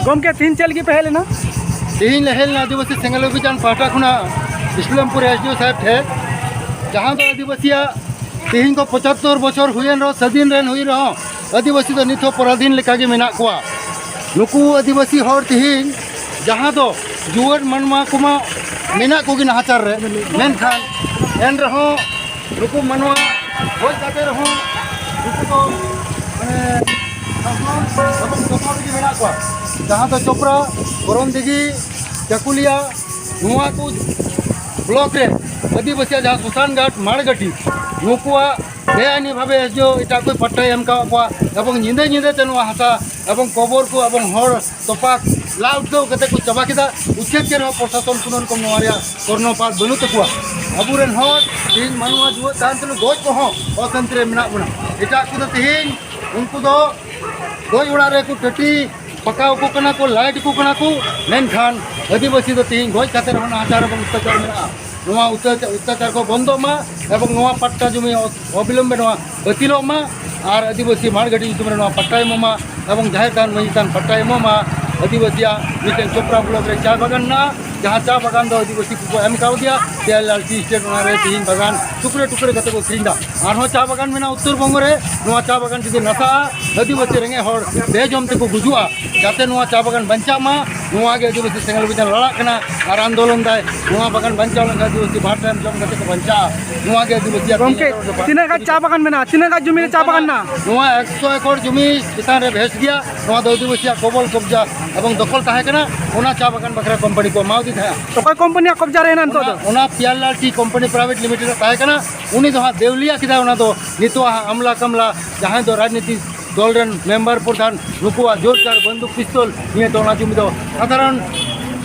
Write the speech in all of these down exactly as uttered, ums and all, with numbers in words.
ᱜᱚᱢᱠᱮ, ᱛᱤᱦᱤᱧ ᱪᱮᱫ ᱞᱟᱹᱜᱤᱫ ᱯᱮ ᱦᱮᱡ ᱞᱮᱱᱟ? ᱛᱤᱦᱤᱧ ᱞᱮ ᱦᱮᱡ ᱞᱮᱱᱟ ᱟᱹᱫᱤᱵᱟᱹᱥᱤ ᱥᱮᱸᱜᱮᱞ ᱚᱵᱷᱤᱡᱟᱱ ᱯᱟᱦᱴᱟ ᱠᱷᱚᱱᱟᱜ ᱤᱥᱞᱟᱢᱯᱩᱨ ᱮᱥ ᱰᱤ ᱳ ᱥᱟᱦᱮᱵᱽ ᱴᱷᱮᱱ, ᱡᱟᱦᱟᱸ ᱫᱚ ᱟᱹᱫᱤᱵᱟᱹᱥᱤᱭᱟᱜ ᱛᱤᱦᱤᱧ ᱠᱚ ᱯᱚᱸᱪᱟᱛᱛᱳᱨ ᱵᱚᱪᱷᱚᱨ ᱦᱩᱭᱮᱱ ᱨᱮᱦᱚᱸ, ᱥᱟᱹᱫᱷᱤᱱ ᱨᱮᱱ ᱦᱩᱭ ᱨᱮᱦᱚᱸ, ᱟᱹᱫᱤᱵᱟᱹᱥᱤ ᱫᱚ ᱱᱤᱛ ᱦᱚᱸ ᱯᱚᱨᱟᱫᱷᱤᱱ ᱞᱮᱠᱟᱜᱮ ᱢᱮᱱᱟᱜ ᱠᱚᱣᱟ᱾ ᱱᱩᱠᱩ ᱟᱹᱫᱤᱵᱟᱹᱥᱤ ᱦᱚᱲ ᱛᱤᱦᱤᱧ ᱡᱟᱦᱟᱸ ᱫᱚ ᱡᱩᱣᱟᱹᱱ ᱢᱟᱱᱣᱟ ᱠᱚᱢᱟ ᱢᱮᱱᱟᱜ ᱠᱚᱜᱮ ᱱᱟᱦᱟᱪᱟᱨ ᱨᱮ, ᱢᱮᱱᱠᱷᱟᱱ ᱮᱱ ᱨᱮᱦᱚᱸ ᱱᱩᱠᱩ ᱢᱟᱱᱣᱟ ᱜᱚᱡ ᱠᱟᱛᱮ ᱨᱮᱦᱚᱸ ᱱᱩᱠᱩ ᱫᱚ, ᱢᱟᱱᱮ, ᱥᱟᱥᱚᱱ ᱮᱵᱚᱝ ᱫᱚᱢᱚᱱ ᱨᱮᱜᱮ ᱢᱮᱱᱟᱜ ᱠᱚᱣᱟ᱾ ᱡᱟᱦᱟᱸ ᱫᱚ ᱪᱚᱯᱨᱟ, ᱜᱚᱨᱚᱢ ᱫᱤᱜᱷᱤ, ᱪᱟᱹᱠᱩᱞᱤᱭᱟ, ᱱᱚᱣᱟ ᱠᱚ ᱵᱞᱚᱠ ᱨᱮ ᱟᱹᱫᱤᱵᱟᱹᱥᱤᱭᱟᱜ ᱡᱟᱦᱟᱸ ᱥᱚᱥᱟᱱ ᱜᱷᱟᱴ, ᱢᱟᱲᱜᱟᱹᱴᱤ, ᱱᱩᱠᱩᱣᱟᱜ ᱵᱮᱟᱭᱤᱱᱤ ᱵᱷᱟᱵᱮ ᱮᱥ ᱰᱤ ᱳ ᱮᱴᱟᱜ ᱠᱚ ᱯᱟᱴᱴᱟᱭ ᱮᱢ ᱠᱟᱣᱟᱫ ᱠᱚᱣᱟ ᱮᱵᱚᱝ ᱧᱤᱫᱟᱹ ᱧᱤᱫᱟᱹ ᱛᱮ ᱱᱚᱣᱟ ᱦᱟᱥᱟ ᱮᱵᱚᱝ ᱠᱚᱵᱚᱨ ᱠᱚ ᱮᱵᱚᱝ ᱦᱚᱲ ᱛᱚᱯᱟ ᱞᱟ ᱩᱴᱠᱟᱹᱣ ᱠᱟᱛᱮ ᱠᱚ ᱪᱟᱵᱟ ᱠᱮᱫᱟ᱾ ᱩᱪᱮᱫ ᱜᱮ ᱨᱮᱦᱚᱸ ᱯᱨᱚᱥᱟᱥᱚᱱ ᱠᱳᱱᱳ ᱨᱚᱠᱚᱢ ᱱᱚᱣᱟ ᱨᱮᱭᱟᱜ ᱠᱚᱨᱱᱚᱯᱟᱛ ᱵᱟᱹᱱᱩᱜ ᱛᱟᱠᱚᱣᱟ᱾ ᱟᱵᱚᱨᱮᱱ ᱦᱚᱲ ᱛᱮᱦᱮᱧ ᱢᱟᱱᱣᱟ ᱡᱩᱣᱟᱹᱜ ᱛᱟᱦᱮᱱ ᱛᱩᱞᱩᱡ ᱜᱚᱡ ᱠᱚᱦᱚᱸ ᱚᱥᱟᱱᱛᱤ ᱨᱮ ᱢᱮᱱᱟᱜ ᱵᱚᱱᱟ᱾ ᱮᱴᱟᱜ ᱠᱚᱫᱚ ᱛᱮᱦᱮᱧ ᱩᱱᱠᱩ ᱫᱚ ᱜᱚᱡ ᱚᱲᱟᱜ ᱨᱮᱠᱚ ᱴᱟᱹᱴᱤ ᱯᱟᱠᱟᱣ ᱟᱠᱚ ᱠᱟᱱᱟ ᱠᱚ, ᱞᱟᱭᱤᱴ ᱟᱠᱚ ᱠᱟᱱᱟ ᱠᱚ, ᱢᱮᱱᱠᱷᱟᱱ ᱟᱹᱫᱤᱵᱟᱹᱥᱤ ᱫᱚ ᱛᱮᱦᱮᱧ ᱜᱚᱡ ᱠᱟᱛᱮ ᱨᱮᱦᱚᱸ ᱱᱟᱦᱟᱪᱟᱨ ᱮᱵᱚᱝ ᱚᱛᱛᱟᱪᱟᱨ ᱢᱮᱱᱟᱜᱼᱟ᱾ ᱱᱚᱣᱟ ᱚᱛᱛᱟᱪᱟᱨ, ᱚᱛᱛᱟᱪᱟᱨ ᱠᱚ ᱵᱚᱱᱫᱚᱜ ᱢᱟ ᱮᱵᱚᱝ ᱱᱚᱣᱟ ᱯᱟᱴᱴᱟ ᱡᱚᱢᱤ ᱚ-, ᱚᱵᱤᱞᱚᱢᱵᱮ ᱱᱚᱣᱟ ᱵᱟᱹᱛᱤᱞᱚᱜ ᱢᱟ ᱟᱨ ᱟᱹᱫᱤᱵᱟᱹᱥᱤ ᱢᱟᱲᱜᱷᱟᱴᱤ ᱧᱩᱛᱩᱢ ᱨᱮ ᱱᱚᱣᱟ ᱯᱟᱴᱴᱟᱭ ᱮᱢᱚᱜ ᱢᱟ ᱮᱵᱚᱝ ᱡᱟᱦᱮᱨ ᱛᱷᱟᱱ ᱢᱟᱹᱡᱷᱤ ᱛᱷᱟᱱ ᱯᱟᱴᱴᱟᱭ ᱮᱢᱚᱜ ᱢᱟ᱾ ᱟᱹᱫᱤᱵᱟᱹᱥᱤᱭᱟᱜ ᱢᱤᱫᱴᱮᱱ ᱪᱳᱯᱲᱟ ᱵᱞᱚᱠ ᱨᱮ ᱪᱟ ᱵᱟᱜᱟᱱ ᱢᱮᱱᱟᱜᱼᱟ, ᱡᱟᱦᱟᱸ ᱪᱟ ᱵᱟᱜᱟᱱ ᱫᱚ ᱟᱹᱫᱤᱵᱟᱹᱥᱤ ᱠᱚᱠᱚ ᱮᱢ ᱠᱟᱣᱫᱮᱭᱟ, ᱯᱤᱭᱟᱨᱞᱟᱞ ᱴᱤ ᱮᱥᱴᱮᱴ, ᱚᱱᱟ ᱨᱮ ᱛᱮᱦᱮᱧ ᱵᱟᱜᱟᱱ ᱴᱩᱠᱨᱟᱹ ᱴᱩᱠᱨᱟᱹ ᱠᱟᱛᱮ ᱠᱚ ᱟᱹᱠᱷᱨᱤᱧ ᱮᱫᱟ᱾ ᱟᱨᱦᱚᱸ ᱪᱟ ᱵᱟᱜᱟᱱ ᱢᱮᱱᱟᱜᱼᱟ ᱩᱛᱛᱚᱨ ᱵᱚᱝᱜᱚ ᱨᱮ, ᱱᱚᱣᱟ ᱪᱟ ᱵᱟᱜᱟᱱ ᱡᱩᱫᱤ ᱱᱟᱥᱟᱜᱼᱟ, ᱟᱹᱫᱤᱵᱟᱹᱥᱤ ᱨᱮᱸᱜᱮᱡ ᱦᱚᱲ ᱵᱮᱡᱚᱢ ᱛᱮᱠᱚ ᱜᱩᱡᱩᱜᱼᱟ᱾ ᱡᱟᱛᱮ ᱱᱚᱣᱟ ᱪᱟ ᱵᱟᱜᱟᱱ ᱵᱟᱧᱪᱟᱜ ᱢᱟ, ᱱᱚᱣᱟ ᱜᱮ ᱟᱹᱫᱤᱵᱟᱹᱥᱤ ᱥᱮᱸᱜᱮᱞ ᱚᱵᱷᱤᱡᱟᱱ ᱞᱟᱲᱟᱜ ᱠᱟᱱᱟ ᱟᱨ ᱟᱱᱫᱳᱞᱚᱱ ᱫᱟᱭ᱾ ᱱᱚᱣᱟ ᱵᱟᱜᱟᱱ ᱵᱟᱧᱪᱟᱣ ᱞᱮᱱᱠᱷᱟᱱ ᱟᱹᱫᱤᱵᱟᱹᱥᱤ ᱵᱟᱨ ᱴᱟᱭᱤᱢ ᱡᱚᱢ ᱠᱟᱛᱮ ᱠᱚ ᱵᱟᱧᱪᱟᱜᱼᱟ᱾ ᱱᱚᱣᱟ ᱜᱮ ᱟᱹᱫᱤᱵᱟᱹᱥᱤᱭᱟᱜ ᱜᱚᱢᱠᱮ, ᱛᱤᱱᱟᱹᱜ ᱜᱟᱱ ᱪᱟ ᱵᱟᱜᱟᱱ ᱢᱮᱱᱟᱜᱼᱟ? ᱛᱤᱱᱟᱹᱜ ᱜᱟᱱ ᱡᱩᱢᱤ ᱨᱮ ᱪᱟ ᱵᱟᱜᱟᱱ ᱢᱮᱱᱟᱜᱼᱟ? ᱱᱚᱣᱟ ᱮᱠᱥᱚ ᱮᱠᱚᱨ ᱡᱩᱢᱤ ᱪᱮᱛᱟᱱ ᱨᱮ ᱵᱷᱮᱥ ᱜᱮᱭᱟ᱾ ᱱᱚᱣᱟ ᱫᱚ ᱟᱹᱫᱤᱵᱟᱹᱥᱤᱭᱟᱜ ᱠᱚᱵᱚᱞ ᱠᱚᱵᱡᱟ ᱮᱵᱚᱝ ᱫᱚᱠᱷᱚᱞ ᱛᱟᱦᱮᱸ ᱠᱟᱱᱟ, ᱚᱱᱟ ᱪᱟ ᱵᱟᱜᱟᱱ ᱵᱟᱠᱷᱨᱟ ᱠᱳᱢᱯᱟᱱᱤ ᱠᱚ ᱮᱢᱟᱣᱟᱫᱤᱧ ᱛᱟᱦᱮᱸᱫ᱾ ᱚᱠᱚᱭ ᱠᱳᱢᱯᱟᱱᱤᱭᱟᱜ ᱠᱚᱵᱡᱟ ᱨᱮ ᱦᱮᱱᱟᱜ ᱱᱤᱛᱚᱜ ᱫᱚ? ᱚᱱᱟ ᱯᱤᱭᱟᱨᱞᱟᱞ ᱴᱤ ᱠᱳᱢᱯᱟᱱᱤ ᱯᱨᱟᱭᱵᱷᱮᱴ ᱞᱤᱢᱤᱴᱮᱰ ᱨᱮ ᱛᱟᱦᱮᱸ ᱠᱟᱱᱟ, ᱩᱱᱤ ᱫᱚ ᱦᱟᱸᱜ ᱫᱮᱣᱞᱤᱭᱟ ᱠᱮᱫᱟᱭ᱾ ᱚᱱᱟ ᱫᱚ ᱱᱤᱛᱚᱜ ᱦᱟᱸᱜ ᱟᱢᱞᱟ ᱠᱟᱢᱞᱟ ᱡᱟᱦᱟᱸᱭ ᱫᱚ ᱨᱟᱡᱽᱱᱤᱛᱤ ᱫᱚᱞ ᱨᱮᱱ ᱢᱮᱢᱵᱟᱨ ᱯᱨᱚᱫᱷᱟᱱ ᱱᱩᱠᱩᱣᱟᱜ ᱡᱳᱨ ᱡᱟᱨ ᱵᱚᱱᱫᱩᱠ ᱯᱤᱥᱛᱚᱞ ᱱᱤᱭᱟᱹ ᱴᱚᱞᱟ ᱡᱩᱢᱤ ᱫᱚ ᱥᱟᱫᱷᱟᱨᱚᱱ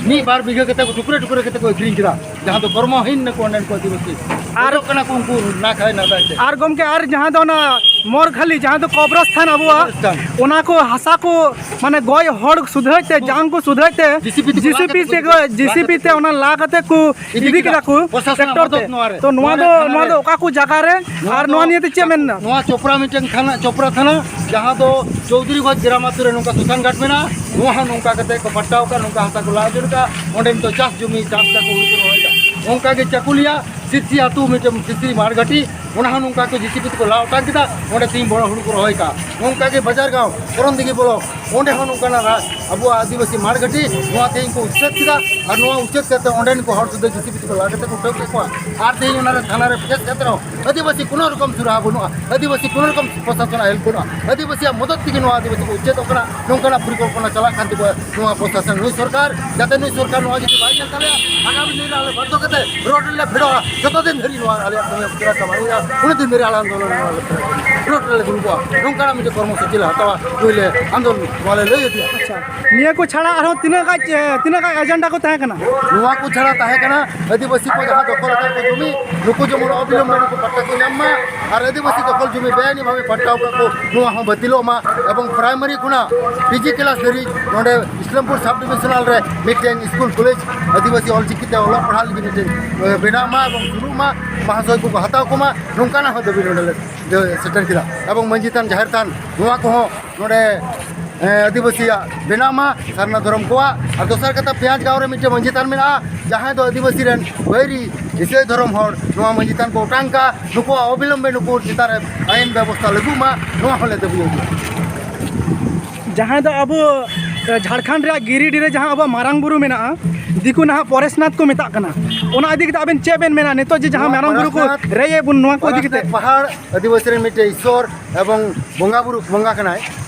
ᱢᱤᱫ ᱵᱟᱨ ᱵᱤᱜᱷᱟᱹ ᱠᱟᱛᱮ ᱠᱚ ᱴᱩᱠᱨᱟᱹ ᱴᱩᱠᱨᱟᱹ ᱠᱟᱛᱮ ᱠᱚ ᱟᱹᱠᱷᱨᱤᱧ ᱠᱮᱫᱟ, ᱡᱟᱦᱟᱸ ᱫᱚ ᱠᱚᱨᱢᱚᱦᱤᱱ ᱱᱟᱠᱚ ᱚᱸᱰᱮᱱ ᱠᱚ ᱟᱹᱫᱤᱵᱟᱹᱥᱤ᱾ ᱟᱨ ᱠᱟᱱᱟ ᱠᱚ ᱩᱱᱠᱩ ᱱᱟᱠᱷᱟᱭ ᱱᱟᱫᱟᱭ ᱛᱮ᱾ ᱟᱨ ᱜᱚᱢᱠᱮ, ᱟᱨ ᱡᱟᱦᱟᱸ ᱫᱚ ᱚᱱᱟ ᱢᱚᱨ ᱜᱷᱟᱹᱞᱤ, ᱡᱟᱦᱟᱸ ᱫᱚ ᱠᱚᱵᱨᱚᱥᱛᱷᱟᱱ ᱟᱵᱚᱣᱟᱜ, ᱠᱚᱵᱨᱚᱥᱛᱷᱟᱱ᱾ ᱚᱱᱟ ᱠᱚ ᱦᱟᱥᱟ ᱠᱚ, ᱢᱟᱱᱮ, ᱜᱚᱡ ᱦᱚᱲ ᱥᱩᱫᱷᱟᱹᱡ ᱛᱮ, ᱡᱟᱝ ᱠᱚ ᱥᱩᱫᱷᱟᱹᱡ ᱛᱮ, ᱡᱤ ᱥᱤ ᱯᱤ ᱛᱮᱠᱚ ᱞᱟ ᱠᱟᱛᱮ ᱠᱚ ᱡᱤ ᱥᱤ ᱯᱤ ᱛᱮ ᱚᱱᱟ ᱞᱟ ᱠᱟᱛᱮ ᱠᱚ ᱤᱫᱤ ᱤᱫᱤ ᱠᱮᱫᱟ᱾ ᱠᱮᱫᱟ ᱠᱚ ᱯᱨᱚᱥᱟᱥᱚᱱᱟᱜ ᱴᱨᱟᱠᱴᱚᱨ ᱢᱚᱫᱚᱫ ᱛᱮ᱾ ᱱᱚᱣᱟ ᱨᱮ᱾ ᱛᱚ ᱱᱚᱣᱟ ᱱᱚᱣᱟ ᱫᱚ, ᱨᱮ ᱛᱷᱟᱱᱟ ᱱᱚᱣᱟ ᱨᱮ ᱫᱚ ᱚᱠᱟ ᱠᱚ ᱡᱟᱭᱜᱟ ᱨᱮ? ᱱᱚᱣᱟ ᱟᱨ ᱫᱚ ᱱᱚᱣᱟ ᱱᱤᱭᱮ ᱛᱮ ᱪᱮᱫ ᱢᱮᱱ ᱢᱮᱱᱟᱜᱼᱟ? ᱱᱚᱣᱟ ᱪᱚᱯᱨᱟ ᱢᱤᱫᱴᱮᱱ ᱛᱷᱟᱱᱟ, ᱪᱚᱯᱨᱟ ᱛᱷᱟᱱᱟ, ᱡᱟᱦᱟᱸ ᱫᱚ ᱪᱳᱣᱫᱷᱩᱨᱤᱜᱚᱸᱡᱽ ᱜᱨᱟᱢ ᱟᱹᱛᱩ ᱨᱮ ᱱᱚᱝᱠᱟ ᱥᱚᱥᱟᱱ ᱜᱷᱟᱴ ᱢᱮᱱᱟᱜᱼᱟ, ᱱᱚᱣᱟ ᱦᱚᱸ ᱱᱚᱝᱠᱟ ᱠᱟᱛᱮ ᱠᱚ ᱯᱟᱴᱟᱣ ᱠᱟᱜᱼᱟ, ᱱᱚᱝᱠᱟ ᱦᱟᱥᱟ ᱠᱚ ᱞᱟ ᱩᱡᱟᱹᱲ ᱠᱟᱜᱼᱟ, ᱚᱸᱰᱮ ᱱᱤᱛᱚᱜ ᱪᱟᱥ ᱡᱩᱢᱤ ᱪᱟᱥ ᱠᱟᱛᱮ ᱦᱩᱲᱩ ᱠᱚ ᱨᱚᱦᱚᱭ ᱠᱟᱜᱼᱟ᱾ ᱚᱱᱠᱟ ᱜᱮ ᱪᱟᱠᱩᱞᱤᱭᱟ ᱥᱤᱨᱥᱤ ᱟᱹᱛᱩ ᱢᱤᱫᱴᱮᱱ ᱥᱤᱨᱥᱤ ᱢᱟᱲᱜᱷᱟᱴᱤ, ᱚᱱᱟ ᱦᱚᱸ ᱱᱚᱝᱠᱟ ᱠᱚ ᱡᱤ ᱥᱤ ᱯᱤ ᱛᱮᱠᱚ ᱞᱟ ᱚᱴᱟᱝ ᱠᱮᱫᱟ, ᱚᱸᱰᱮ ᱛᱮᱦᱮᱧ ᱵᱚᱲᱚ ᱦᱩᱲᱩ ᱠᱚ ᱨᱚᱦᱚᱭ ᱠᱟᱜᱼᱟ᱾ ᱚᱱᱠᱟ ᱜᱮ ᱵᱟᱡᱟᱨ ᱜᱟᱶ ᱠᱚᱨᱚᱱ ᱫᱤᱜᱷᱤ ᱵᱚᱞᱚ, ᱚᱸᱰᱮ ᱦᱚᱸ ᱱᱚᱝᱠᱟᱱᱟᱜ ᱨᱟ-, ᱟᱵᱚᱣᱟᱜ ᱟᱹᱫᱤᱵᱟᱹᱥᱤ ᱢᱟᱲᱜᱷᱟᱴᱤ, ᱱᱚᱣᱟ ᱛᱮᱦᱮᱧ ᱠᱚ ᱩᱪᱷᱮᱫ ᱠᱮᱫᱟ᱾ ᱟᱨ ᱱᱚᱣᱟ ᱩᱪᱷᱮᱫ ᱠᱟᱛᱮ ᱚᱸᱰᱮᱱ ᱠᱚ ᱦᱚᱲ ᱥᱩᱫᱷᱟᱹ ᱡᱤ ᱥᱤ ᱯᱤ ᱛᱮᱠᱚ ᱞᱟ ᱠᱟᱛᱮ ᱠᱚ ᱩᱴᱷᱟᱹᱣ ᱠᱮᱫ ᱠᱚᱣᱟ᱾ ᱟᱨ ᱛᱮᱦᱮᱧ ᱚᱱᱟ ᱨᱮ ᱛᱷᱟᱱᱟ ᱨᱮ ᱠᱮᱥ ᱠᱟᱛᱮ ᱨᱮᱦᱚᱸ ᱟᱹᱫᱤᱵᱟᱹᱥᱤ ᱠᱳᱱᱳ ᱨᱚᱠᱚᱢ ᱥᱩᱨᱟᱦᱟ ᱵᱟᱹᱱᱩᱜᱼᱟ, ᱟᱹᱫᱤᱵᱟᱹᱥᱤ ᱠᱳᱱᱳ ᱨᱚᱠᱚᱢ ᱯᱨᱚᱥᱟᱥᱚᱱᱟᱜ ᱦᱮᱞᱯ ᱵᱟᱹᱱᱩᱜᱼᱟ, ᱟᱹᱫᱤᱵᱟᱹᱥᱤᱭᱟᱜ ᱢᱚᱫᱚᱫ ᱛᱮᱜᱮ ᱱᱚᱣᱟ ᱟᱹᱫᱤᱵᱟᱹᱥᱤ ᱠᱚ ᱩᱪᱷᱮᱫᱚᱜ ᱠᱟᱱᱟ, ᱱᱚᱝᱠᱟᱱᱟᱜ ᱯᱚᱨᱤᱠᱚᱞᱯᱚᱱᱟ ᱪᱟᱞᱟᱜ ᱠᱟᱱ ᱛᱟᱠᱚᱣᱟ ᱱᱚᱣᱟ ᱯᱨᱚᱥᱟᱥᱚᱱ, ᱱᱩᱭ ᱥᱚᱨᱠᱟᱨ᱾ ᱡᱟᱛᱮ ᱱᱩᱭ ᱥᱚᱨᱠᱟᱨ ᱱᱚᱣᱟ ᱡᱩᱫᱤ ᱵᱟᱭ ᱧᱮᱞ ᱛᱟᱞᱮᱭᱟ, ᱟᱜᱟᱢᱤ ᱫᱤᱱ ᱨᱮ ᱟᱞᱮ ᱵᱟᱫᱽᱫᱷᱚ ᱠᱟᱛᱮ ᱨᱳᱰ ᱨᱮᱞᱮ ᱯᱷᱮᱰᱚᱜᱼᱟ᱾ ᱡᱚᱛᱚ ᱫᱤᱱ ᱫᱷᱟᱹᱨᱤᱡ ᱱᱚᱣᱟ ᱟᱞᱮᱭᱟᱜ ᱠᱟᱹᱢᱤ ᱚᱵᱚᱥᱛᱟ ᱵᱟᱝ ᱦᱩᱭᱩᱜᱼᱟ, ᱩᱱᱟᱹᱜ ᱫᱤᱱ ᱫᱷᱟᱹᱨᱤᱡ ᱟᱞᱮ ᱟᱱᱫᱳᱞᱚᱱ ᱨᱮ ᱨᱳᱰ ᱨᱮᱞᱮ ᱫᱩᱲᱩᱵᱚᱜᱼᱟ᱾ ᱱᱚᱝᱠᱟᱱᱟᱜ ᱢᱤᱫᱴᱮᱱ ᱠᱚᱨᱢᱚᱥᱩᱪᱤ ᱞᱮ ᱦᱟᱛᱟᱣᱟ, ᱱᱩᱭ ᱞᱮ ᱟᱱᱫᱳᱞᱚᱱ ᱱᱚᱣᱟ ᱞᱮ ᱞᱟᱹᱭ ᱟᱫᱮᱭᱟ᱾ ᱟᱪᱪᱷᱟ, ᱱᱤᱭᱟᱹ ᱠᱚ ᱪᱷᱟᱲᱟ ᱟᱨᱦᱚᱸ ᱛᱤᱱᱟᱹᱜ ᱜᱟᱱ, ᱮ, ᱛᱤᱱᱟᱹᱜ ᱜᱟᱱ ᱮᱡᱮᱱᱰᱟ ᱠᱚ ᱛᱟᱦᱮᱸ ᱠᱟᱱᱟ? ᱱᱚᱣᱟ ᱠᱚ ᱪᱷᱟᱲᱟ ᱛᱟᱦᱮᱸ ᱠᱟᱱᱟ ᱟᱹᱫᱤᱵᱟᱹᱥᱤ ᱠᱚ ᱡᱟᱦᱟᱸ ᱫᱚᱠᱷᱚᱞ ᱟᱠᱟᱫ ᱠᱚ ᱡᱩᱢᱤ, ᱱᱩᱠᱩ ᱡᱮᱢᱚᱱ ᱚᱵᱤᱞᱚᱢᱵᱮ ᱱᱩᱠᱩ ᱯᱟᱴᱴᱟ ᱠᱚ ᱧᱟᱢ ᱢᱟ, ᱟᱨ ᱟᱹᱫᱤᱵᱟᱹᱥᱤ ᱫᱚᱠᱷᱚᱞ ᱡᱩᱢᱤ ᱵᱮᱟᱭᱤᱱᱤ ᱵᱷᱟᱵᱮ ᱯᱟᱴᱴᱟᱣ ᱠᱟᱜ ᱠᱚ, ᱱᱚᱣᱟ ᱦᱚᱸ ᱵᱟᱹᱛᱤᱞᱚᱜ ᱢᱟ, ᱮᱵᱚᱝ ᱯᱨᱟᱭᱢᱟᱨᱤ ᱠᱷᱚᱱᱟᱜ ᱯᱤ ᱡᱤ ᱠᱞᱟᱥ ᱫᱷᱟᱹᱨᱤᱡ ᱱᱚᱰᱮ ᱤᱥᱞᱟᱢᱯᱩᱨ ᱥᱟᱵ ᱰᱤᱵᱤᱥᱚᱱᱟᱞ ᱨᱮ ᱢᱤᱫᱴᱮᱱ ᱥᱠᱩᱞ ᱠᱚᱞᱮᱡᱽ ᱟᱹᱫᱤᱵᱟᱹᱥᱤ ᱚᱞᱪᱤᱠᱤ ᱛᱮ ᱚᱞᱚᱜ ᱯᱟᱲᱦᱟᱜ ᱞᱟᱹᱜᱤᱫ ᱢᱤᱫᱴᱮᱱ, ᱮ, ᱵᱮᱱᱟᱜ ᱢᱟ ᱮᱵᱚᱝ ᱥᱩᱨᱩᱜ ᱢᱟ, ᱢᱟᱦᱟᱥᱚᱭ ᱠᱚᱠᱚ ᱦᱟᱛᱟᱣ ᱠᱚᱢᱟ, ᱱᱚᱝᱠᱟᱱᱟᱜ ᱦᱚᱸ ᱫᱟᱹᱵᱤ ᱱᱚᱰᱮ ᱞᱮ ᱥᱮᱴᱮᱨ ᱠᱮᱫᱟ᱾ ᱮᱵᱚᱝ ᱢᱟᱹᱡᱷᱤ ᱛᱷᱟᱱ, ᱡᱟᱦᱮᱨ ᱛᱷᱟᱱ, ᱱᱚᱣᱟ ᱠᱚᱦᱚᱸ ᱱᱚᱰᱮ, ᱮ, ᱟᱹᱫᱤᱵᱟᱹᱥᱤᱭᱟᱜ ᱵᱮᱱᱟᱜ ᱢᱟ, ᱥᱟᱨᱱᱟ ᱫᱷᱚᱨᱚᱢ ᱠᱚᱣᱟᱜ᱾ ᱟᱨ ᱫᱚᱥᱟᱨ ᱠᱟᱛᱷᱟ, ᱯᱮᱸᱭᱟᱡᱽ ᱜᱟᱶ ᱨᱮ ᱢᱤᱫᱴᱮᱱ ᱢᱟᱹᱡᱷᱤ ᱛᱷᱟᱱ ᱢᱮᱱᱟᱜᱼᱟ, ᱡᱟᱦᱟᱸᱭ ᱫᱚ ᱟᱹᱫᱤᱵᱟᱹᱥᱤ ᱨᱮᱱ ᱵᱟᱹᱭᱨᱤ ᱤᱥᱟᱹᱭ ᱫᱷᱚᱨᱚᱢ ᱦᱚᱲ ᱱᱚᱣᱟ ᱢᱟᱹᱡᱷᱤ ᱛᱷᱟᱱ ᱠᱚ ᱚᱴᱟᱝ ᱠᱟᱜᱼᱟ, ᱱᱩᱠᱩᱣᱟᱜ ᱚᱵᱤᱞᱚᱢᱵᱮ ᱱᱩᱠᱩ ᱪᱮᱛᱟᱱ ᱨᱮ ᱟᱭᱤᱱ ᱵᱮᱵᱚᱥᱛᱷᱟ ᱞᱟᱹᱜᱩᱜ ᱢᱟ, ᱱᱚᱣᱟ ᱦᱚᱸᱞᱮ ᱫᱟᱹᱵᱤᱭᱮᱫ ᱜᱮᱭᱟ᱾ ᱡᱟᱦᱟᱸᱭ ᱫᱚ ᱟᱵᱚ, ᱮ, ᱡᱷᱟᱲᱠᱷᱚᱸᱰ ᱨᱮᱭᱟᱜ ᱜᱤᱨᱤᱰᱤ ᱨᱮ ᱡᱟᱦᱟᱸ ᱟᱵᱚᱣᱟᱜ ᱢᱟᱨᱟᱝ ᱵᱩᱨᱩ ᱢᱮᱱᱟᱜᱼᱟ, ᱫᱤᱠᱩ ᱱᱟᱦᱟᱜ ᱯᱚᱨᱮᱥᱱᱟᱛᱷ ᱠᱚ ᱢᱮᱛᱟᱜ ᱠᱟᱱᱟ, ᱚᱱᱟ ᱤᱫᱤ ᱠᱟᱛᱮ ᱟᱵᱮᱱ ᱪᱮᱫ ᱵᱮᱱ ᱢᱮᱱᱟ? ᱱᱤᱛᱚᱜ ᱡᱮ ᱡᱟᱦᱟᱸ ᱱᱚᱣᱟ ᱢᱟᱨᱟᱝ ᱵᱩᱨᱩ ᱠᱚ ᱯᱚᱨᱮᱥᱱᱟᱛᱷ, ᱨᱮᱡ ᱮᱫ ᱵᱚᱱ, ᱱᱚᱣᱟ ᱠᱚ ᱤᱫᱤ ᱠᱟᱛᱮ᱾ ᱯᱚᱨᱮᱥᱱᱟᱛᱷ ᱯᱟᱦᱟᱲ ᱟᱹᱫᱤᱵᱟᱹᱥᱤ ᱨᱮᱱ ᱢᱤᱫᱴᱮᱡ ᱤᱥᱥᱚᱨ ᱮᱵᱚᱝ ᱵᱚᱸᱜᱟ ᱵᱩᱨᱩ ᱵᱚᱸᱜᱟ ᱠᱟᱱᱟᱭ᱾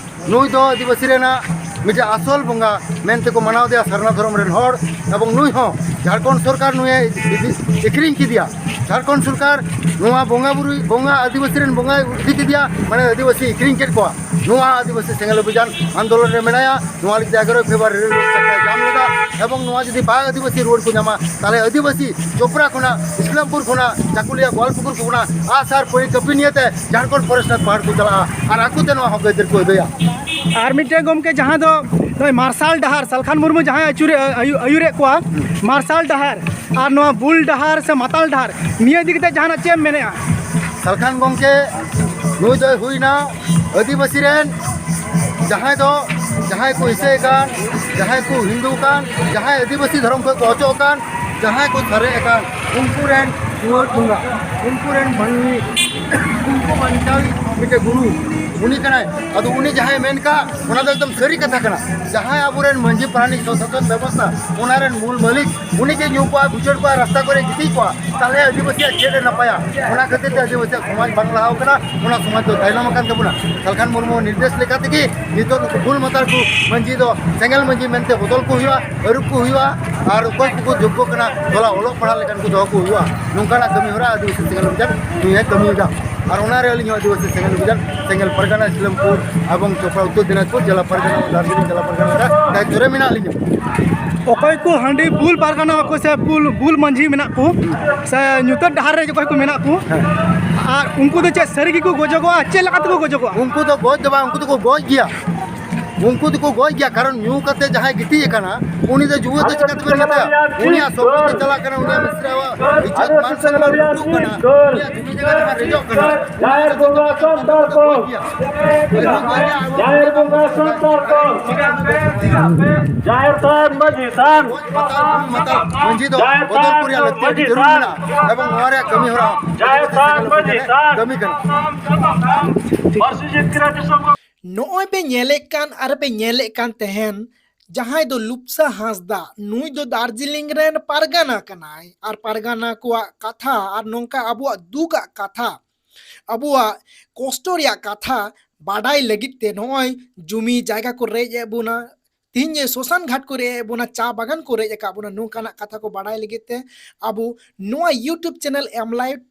ᱱᱩᱭ ᱫᱚ ᱟᱹᱫᱤᱵᱟᱹᱥᱤ ᱨᱮᱱᱟᱜ ᱢᱤᱫᱴᱮᱡ ᱟᱥᱚᱞ ᱵᱚᱸᱜᱟ ᱢᱮᱱᱛᱮ ᱠᱚ ᱢᱟᱱᱟᱣ ᱫᱮᱭᱟ ᱥᱟᱨᱱᱟ ᱫᱷᱚᱨᱚᱢ ᱨᱮᱱ ᱦᱚᱲ, ᱮᱵᱚᱝ ᱱᱩᱭ ᱦᱚᱸ ᱡᱷᱟᱲᱠᱷᱚᱸᱰ ᱥᱚᱨᱠᱟᱨ ᱱᱩᱭᱮ ᱤᱫᱤ-, ᱟᱹᱠᱷᱨᱤᱧ ᱠᱮᱫᱮᱭᱟ᱾ ᱡᱷᱟᱲᱠᱷᱚᱸᱰ ᱥᱚᱨᱠᱟᱨ ᱱᱚᱣᱟ ᱵᱚᱸᱜᱟ ᱵᱩᱨᱩ, ᱵᱚᱸᱜᱟ ᱟᱹᱫᱤᱵᱟᱹᱥᱤ ᱨᱮᱱ ᱵᱚᱸᱜᱟᱭ ᱤᱫᱤ ᱠᱮᱫᱮᱭᱟ, ᱢᱟᱱᱮ ᱟᱹᱫᱤᱵᱟᱹᱥᱤ ᱟᱹᱠᱷᱨᱤᱧ ᱠᱮᱫ ᱠᱚᱣᱟ᱾ ᱱᱚᱣᱟ ᱟᱹᱫᱤᱵᱟᱹᱥᱤ ᱥᱮᱸᱜᱮᱞ ᱚᱵᱷᱤᱡᱟᱱ ᱟᱱᱫᱳᱞᱚᱱ ᱨᱮ ᱢᱮᱱᱟᱭᱟ᱾ ᱱᱚᱣᱟ ᱞᱟᱹᱜᱤᱫ ᱛᱮ ᱮᱜᱟᱨᱚᱭ ᱯᱷᱮᱵᱽᱨᱩᱣᱟᱨᱤ ᱨᱮᱞ ᱨᱳᱰ ᱪᱟᱠᱟ ᱡᱟᱢ ᱞᱮᱫᱟ᱾ ᱮᱵᱚᱝ ᱱᱚᱣᱟ ᱡᱩᱫᱤ ᱵᱟᱝ ᱟᱹᱫᱤᱵᱟᱹᱥᱤ ᱨᱩᱣᱟᱹᱲ ᱠᱚ ᱧᱟᱢᱟ, ᱛᱟᱦᱞᱮ ᱟᱹᱫᱤᱵᱟᱹᱥᱤ ᱪᱳᱯᱲᱟ ᱠᱷᱚᱱᱟᱜ, ᱤᱥᱞᱟᱢᱯᱩᱨ ᱠᱷᱚᱱᱟᱜ, ᱪᱟᱠᱩᱞᱤᱭᱟ ᱜᱳᱣᱟᱞᱯᱩᱠᱩᱨ ᱠᱷᱚᱱᱟᱜ ᱟᱜᱼᱥᱟᱨ ᱯᱟᱹᱭ ᱠᱟᱹᱯᱤ ᱱᱤᱭᱮᱛᱮ ᱡᱷᱟᱲᱠᱷᱚᱸᱰ ᱯᱷᱚᱨᱮᱥᱴ ᱨᱮᱱ ᱯᱟᱦᱟᱲ ᱠᱚ ᱪᱟᱞᱟᱜᱼᱟ᱾ ᱟᱨ ᱟᱠᱚᱛᱮ ᱱᱚᱣᱟ ᱦᱚᱠ ᱟᱹᱭᱫᱟᱹᱨ ᱠᱚ ᱟᱹᱫᱟᱹᱭᱟ᱾ ᱟᱨ ᱢᱤᱫᱴᱮᱱ ᱜᱚᱢᱠᱮ, ᱡᱟᱦᱟᱸ ᱫᱚ ᱱᱚᱜᱼᱚᱭ ᱢᱟᱨᱥᱟᱞ ᱰᱟᱦᱟᱨ, ᱥᱟᱞᱠᱷᱟᱱ ᱢᱩᱨᱢᱩ ᱡᱟᱦᱟᱸᱭ ᱟᱹᱪᱩᱨᱮ-, ᱟᱹᱭᱩ-, ᱟᱹᱭᱩᱨᱮᱫ ᱠᱚᱣᱟ, ᱢᱟᱨᱥᱟᱞ ᱰᱟᱦᱟᱨ ᱟᱨ ᱱᱚᱣᱟ ᱵᱩᱞ ᱰᱟᱦᱟᱨ ᱥᱮ ᱢᱟᱛᱟᱞ ᱰᱟᱦᱟᱨ, ᱱᱤᱭᱟᱹ ᱤᱫᱤ ᱠᱟᱛᱮ ᱡᱟᱦᱟᱱᱟᱜ ᱪᱮᱫ ᱮᱢ ᱢᱮᱱᱮᱫᱼᱟ? ᱥᱟᱞᱠᱷᱟᱱ ᱜᱚᱢᱠᱮ, ᱱᱩᱭ ᱫᱚᱭ ᱦᱩᱭᱱᱟ ᱟᱹᱫᱤᱵᱟᱹᱥᱤ ᱨᱮᱱ, ᱡᱟᱦᱟᱸᱭ ᱫᱚ, ᱡᱟᱦᱟᱸᱭ ᱠᱚ ᱤᱥᱟᱹᱭ ᱠᱟᱱ, ᱡᱟᱦᱟᱸᱭ ᱠᱚ ᱦᱤᱱᱫᱩ ᱠᱟᱱ, ᱡᱟᱦᱟᱸᱭ ᱟᱹᱫᱤᱵᱟᱹᱥᱤ ᱫᱷᱚᱨᱚᱢ ᱠᱷᱚᱱ ᱠᱚ ᱚᱪᱚᱜ ᱠᱟᱱ, ᱡᱟᱦᱟᱸᱭ ᱠᱚ ᱥᱟᱨᱮᱡ ᱟᱠᱟᱱ, ᱩᱱᱠᱩ ᱨᱮᱱ ᱨᱩᱣᱟᱹᱲ ᱵᱚᱸᱜᱟ, ᱩᱱᱠᱩ ᱨᱮᱱ ᱢᱟᱹᱱᱢᱤ, ᱩᱱᱠᱩ ᱵᱟᱧᱪᱟᱣᱤᱡ ᱢᱤᱫᱴᱮᱡ ᱜᱩᱨᱩ, ᱩᱱᱤ ᱠᱟᱱᱟᱭ᱾ ᱟᱫᱚ ᱩᱱᱤ ᱡᱟᱦᱟᱸᱭ ᱢᱮᱱ ᱠᱟᱜ, ᱚᱱᱟ ᱫᱚ ᱮᱠᱫᱚᱢ ᱥᱟᱹᱨᱤ ᱠᱟᱛᱷᱟ ᱠᱟᱱᱟ᱾ ᱡᱟᱦᱟᱸᱭ ᱟᱵᱚᱨᱮᱱ ᱢᱟᱹᱡᱷᱤ ᱯᱟᱨᱟᱱᱤᱠ ᱥᱚᱥᱟᱥᱚᱱ ᱵᱮᱵᱚᱥᱛᱷᱟ, ᱚᱱᱟ ᱨᱮᱱ ᱢᱩᱞ ᱢᱟᱹᱞᱤᱠ, ᱩᱱᱤ ᱡᱮ ᱧᱩ ᱠᱚᱣᱟ, ᱵᱩᱪᱟᱹᱲ ᱠᱚᱣᱟ, ᱨᱟᱥᱛᱟ ᱠᱚᱨᱮ ᱜᱤᱛᱤᱡ ᱠᱚᱣᱟ, ᱛᱟᱦᱞᱮ ᱟᱹᱫᱤᱵᱟᱹᱥᱤᱭᱟᱜ ᱪᱮᱫ ᱮ ᱱᱟᱯᱟᱭᱟ? ᱚᱱᱟ ᱠᱷᱟᱹᱛᱤᱨ ᱛᱮ ᱟᱹᱫᱤᱵᱟᱹᱥᱤᱭᱟᱜ ᱥᱚᱢᱟᱡᱽ ᱵᱟᱝ ᱞᱟᱦᱟᱣ ᱠᱟᱱᱟ, ᱚᱱᱟ ᱥᱚᱢᱟᱡᱽ ᱫᱚ ᱛᱟᱭᱱᱚᱢ ᱟᱠᱟᱱ ᱛᱟᱵᱚᱱᱟ᱾ ᱥᱟᱞᱠᱷᱟᱱ ᱢᱩᱨᱢᱩ ᱱᱤᱨᱫᱮᱥ ᱞᱮᱠᱟ ᱛᱮᱜᱮ ᱱᱤᱛᱚᱜ ᱱᱩᱠᱩ ᱵᱩᱞ ᱢᱟᱛᱟᱞ ᱠᱚ ᱢᱟᱹᱡᱷᱤ ᱫᱚ ᱥᱮᱸᱜᱮᱞ ᱢᱟᱹᱡᱷᱤ ᱢᱮᱱᱛᱮ ᱵᱚᱫᱚᱞ ᱠᱚ ᱦᱩᱭᱩᱜᱼᱟ, ᱟᱹᱨᱩ ᱠᱚ ᱦᱩᱭᱩᱜᱼᱟ᱾ ᱟᱨ ᱚᱠᱚᱭ ᱠᱚᱠᱚ ᱡᱳᱜᱽᱜᱚ ᱠᱟᱱᱟ, ᱛᱷᱚᱲᱟ ᱚᱞᱚᱜ ᱯᱟᱲᱦᱟᱜ ᱞᱮᱠᱟᱱ ᱠᱚ ᱫᱚᱦᱚ ᱠᱚ ᱦᱩᱭᱩᱜᱼᱟ᱾ ᱱᱚᱝᱠᱟᱱᱟᱜ ᱠᱟᱹᱢᱤ ᱦᱚᱨᱟ ᱟᱹᱫᱤᱵᱟᱹᱥᱤ ᱥᱮᱸᱜᱮᱞ ᱚᱵᱷᱤᱡᱟᱱ ᱱᱩᱭ ᱮ ᱠᱟᱹᱢᱤᱭᱮᱫᱟ᱾ ᱟᱨ ᱚᱱᱟ ᱨᱮ ᱟᱹᱞᱤᱧ ᱦᱚᱸ ᱟᱹᱫᱤᱵᱟᱹᱥᱤ ᱥᱮᱸᱜᱮᱞ ᱚᱵᱷᱤᱡᱟᱱ ᱥᱮᱸᱜᱮᱞ ᱯᱟᱨᱜᱟᱱᱟ ᱤᱥᱞᱟᱢᱯᱩᱨ ᱮᱵᱚᱝ ᱪᱚᱯᱲᱟ ᱩᱛᱛᱚᱨ ᱫᱤᱱᱟᱡᱽᱯᱩᱨ ᱡᱮᱞᱟ ᱯᱟᱨᱜᱟᱱᱟ, ᱫᱟᱨᱡᱤᱞᱤᱝ ᱡᱮᱞᱟ ᱯᱟᱨᱜᱟᱱᱟ ᱨᱮ ᱫᱟᱭᱤᱛᱛᱚ ᱨᱮ ᱢᱮᱱᱟᱜ ᱞᱤᱧᱟ᱾ ᱚᱠᱚᱭ ᱠᱚ ᱦᱟᱺᱰᱤ ᱵᱩᱞ ᱯᱟᱨᱜᱟᱱᱟ ᱠᱚ ᱥᱮ ᱵᱩᱞ, ᱵᱩᱞ ᱢᱟᱹᱡᱷᱤ ᱢᱮᱱᱟᱜ ᱠᱚ ᱥᱮ ᱧᱩᱛᱟᱹᱛ ᱰᱟᱦᱟᱨ ᱨᱮ ᱚᱠᱚᱭ ᱠᱚ ᱢᱮᱱᱟᱜ ᱠᱚ, ᱟᱨ ᱩᱱᱠᱩ ᱫᱚ ᱪᱮᱫ ᱥᱟᱹᱨᱤ ᱜᱮᱠᱚ ᱜᱚᱡᱚᱜᱚᱜᱼᱟ? ᱪᱮᱫ ᱞᱮᱠᱟ ᱛᱮᱠᱚ ᱜᱚᱡᱚᱜᱚᱜᱼᱟ? ᱩᱱᱠᱩ ᱫᱚ ᱜᱚᱡ ᱫᱚ ᱵᱟᱝ, ᱩᱱᱠᱩ ᱫᱚᱠᱚ ᱜᱚᱡ ᱜᱮᱭᱟ᱾ ᱩᱱᱠᱩ ᱫᱚᱠᱚ ᱜᱚᱡ ᱜᱮᱭᱟ, ᱠᱟᱨᱚᱱ ᱧᱩ ᱠᱟᱛᱮ ᱡᱟᱦᱟᱸᱭ ᱜᱤᱛᱤᱡ ᱟᱠᱟᱱᱟ, ᱩᱱᱤ ᱫᱚ ᱡᱩᱣᱟᱹ ᱫᱚ ᱪᱤᱠᱟ ᱛᱮᱵᱮᱱ ᱢᱮᱛᱟᱭᱟ? ᱩᱱᱤᱭᱟᱜ ᱥᱚᱢᱯᱚᱛᱤ ᱪᱟᱞᱟᱜ ᱠᱟᱱᱟ, ᱩᱱᱤᱭᱟᱜ ᱢᱤᱥᱨᱟᱣᱟᱜ ᱤᱡᱽᱡᱚᱛ ᱢᱟᱱ ᱥᱚᱱᱢᱟᱱ ᱞᱩᱴᱩᱜ ᱠᱟᱱᱟ, ᱩᱱᱤᱭᱟᱜ ᱡᱩᱢᱤ ᱡᱟᱭᱜᱟ ᱡᱟᱦᱟᱸ ᱨᱮᱡᱚᱜ ᱠᱟᱱᱟ, ᱡᱟᱦᱮᱨ ᱵᱚᱸᱜᱟ ᱥᱟᱱᱛᱟᱲ ᱠᱚ, ᱡᱟᱦᱮᱨ ᱵᱚᱸᱜᱟ ᱥᱟᱱᱛᱟᱲ ᱠᱚ, ᱡᱟᱦᱮᱨ ᱛᱷᱟᱱ ᱢᱟᱹᱡᱷᱤ ᱛᱷᱟᱱ, ᱢᱟᱹᱡᱷᱤ ᱫᱚ ᱡᱟᱦᱮᱨ ᱵᱚᱫᱚᱞ ᱛᱷᱟᱱ ᱠᱚ ᱨᱮᱭᱟᱜ ᱢᱟᱹᱡᱷᱤ ᱞᱟᱹᱠᱛᱤ ᱟᱹᱰᱤ ᱡᱟᱹᱨᱩᱲ ᱛᱷᱟᱱ, ᱢᱮᱱᱟᱜᱼᱟ᱾ ᱮᱵᱚᱝ ᱱᱚᱣᱟ ᱨᱮᱭᱟᱜ ᱠᱟᱹᱢᱤ ᱦᱚᱨᱟ ᱡᱟᱦᱮᱨ ᱛᱷᱟᱱ ᱢᱟᱹᱡᱷᱤ ᱛᱷᱟᱱ ᱠᱟᱹᱢᱤ ᱠᱟᱱᱟ᱾ ᱯᱟᱹᱨᱥᱤ ᱡᱤᱛᱠᱟᱹᱨᱤ ᱫᱤᱥᱚᱢ ᱱᱚᱜᱼᱚᱭ ᱯᱮ ᱧᱮᱞᱮᱫ ᱠᱟᱱ ᱟᱨ ᱯᱮ ᱧᱮᱞᱮᱫ ᱠᱟᱱ ᱛᱟᱦᱮᱱ, ᱡᱟᱦᱟᱸᱭ ᱫᱚ ᱞᱩᱯᱥᱟ ᱦᱟᱸᱥᱫᱟ, ᱱᱩᱭ ᱫᱚ ᱫᱟᱨᱡᱤᱞᱤᱝ ᱨᱮᱱ ᱯᱟᱨᱜᱟᱱᱟ ᱠᱟᱱᱟᱭ᱾ ᱟᱨ ᱯᱟᱨᱜᱟᱱᱟ ᱠᱚᱣᱟᱜ ᱠᱟᱛᱷᱟ ᱟᱨ ᱱᱚᱝᱠᱟ ᱟᱵᱚᱣᱟᱜ ᱫᱩᱠᱟᱜ ᱠᱟᱛᱷᱟ, ᱟᱵᱚᱣᱟᱜ ᱠᱚᱥᱴᱚ ᱨᱮᱭᱟᱜ ᱠᱟᱛᱷᱟ ᱵᱟᱰᱟᱭ ᱞᱟᱹᱜᱤᱫ ᱛᱮ ᱱᱚᱜᱼᱚᱭ ᱡᱩᱢᱤ ᱡᱟᱭᱜᱟ ᱠᱚ ᱨᱮᱡ ᱮᱫ ᱵᱚᱱᱟ, ᱛᱤᱦᱤᱧ ᱥᱚᱥᱟᱱ ᱜᱷᱟᱴ ᱠᱚ ᱨᱮᱡ ᱮᱫ ᱵᱚᱱᱟ, ᱪᱟ ᱵᱟᱜᱟᱱ ᱠᱚ ᱨᱮᱡ ᱟᱠᱟᱫ ᱵᱚᱱᱟ, ᱱᱚᱝᱠᱟᱱᱟᱜ ᱠᱟᱛᱷᱟ ᱠᱚ ᱵᱟᱰᱟᱭ ᱞᱟᱹᱜᱤᱫ ᱛᱮ ᱟᱵᱚ ᱱᱚᱣᱟ YouTube channel M Life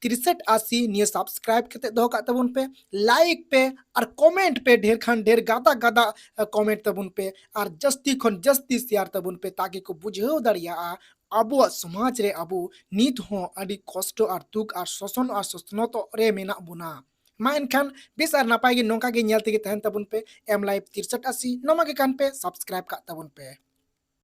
ᱛᱤᱨᱥᱟᱴ ᱟᱥᱤ ᱱᱤᱭᱟᱹ subscribe ᱠᱟᱛᱮ ᱫᱚᱦᱚ ᱠᱟᱜ ᱛᱟᱵᱚᱱ ᱯᱮ, like ᱯᱮ ᱟᱨ comment ᱯᱮ, ᱰᱷᱮᱨ ᱠᱷᱟᱱ ᱰᱷᱮᱨ ᱜᱟᱫᱟ ᱜᱟᱫᱟ comment ᱛᱟᱵᱚᱱ ᱯᱮ ᱟᱨ ᱡᱟᱹᱥᱛᱤ ᱠᱷᱚᱱ ᱡᱟᱹᱥᱛᱤ share ᱛᱟᱵᱚᱱ ᱯᱮ, ᱛᱟᱠᱤ ᱠᱚ ᱵᱩᱡᱷᱟᱹᱣ ᱫᱟᱲᱮᱭᱟᱜᱼᱟ ᱟᱵᱚᱣᱟᱜ ᱥᱚᱢᱟᱡᱽ ᱨᱮ ᱟᱵᱚ ᱱᱤᱛ ᱦᱚᱸ ᱟᱹᱰᱤ ᱠᱚᱥᱴᱚ ᱟᱨ ᱫᱩᱠ ᱟᱨ ᱥᱚᱥᱚᱱ ᱟᱨ ᱥᱚᱥᱱᱚᱛᱚᱜ ᱨᱮ ᱢᱮᱱᱟᱜ ᱵᱚᱱᱟ᱾ ᱢᱟ ᱮᱱᱠᱷᱟᱱ ᱵᱮᱥ ᱟᱨ ᱱᱟᱯᱟᱭ ᱜᱮ ᱱᱚᱝᱠᱟ ᱜᱮ ᱧᱮᱞ ᱛᱮᱜᱮ ᱛᱟᱦᱮᱱ ᱛᱟᱵᱚᱱ ᱯᱮ M Life ᱛᱤᱨᱥᱟᱴ ᱟᱥᱤ, ᱱᱚᱣᱟ ᱜᱮ ᱠᱟᱱ ᱯᱮ, subscribe ᱠᱟᱜ ᱛᱟᱵᱚᱱ ᱯᱮ᱾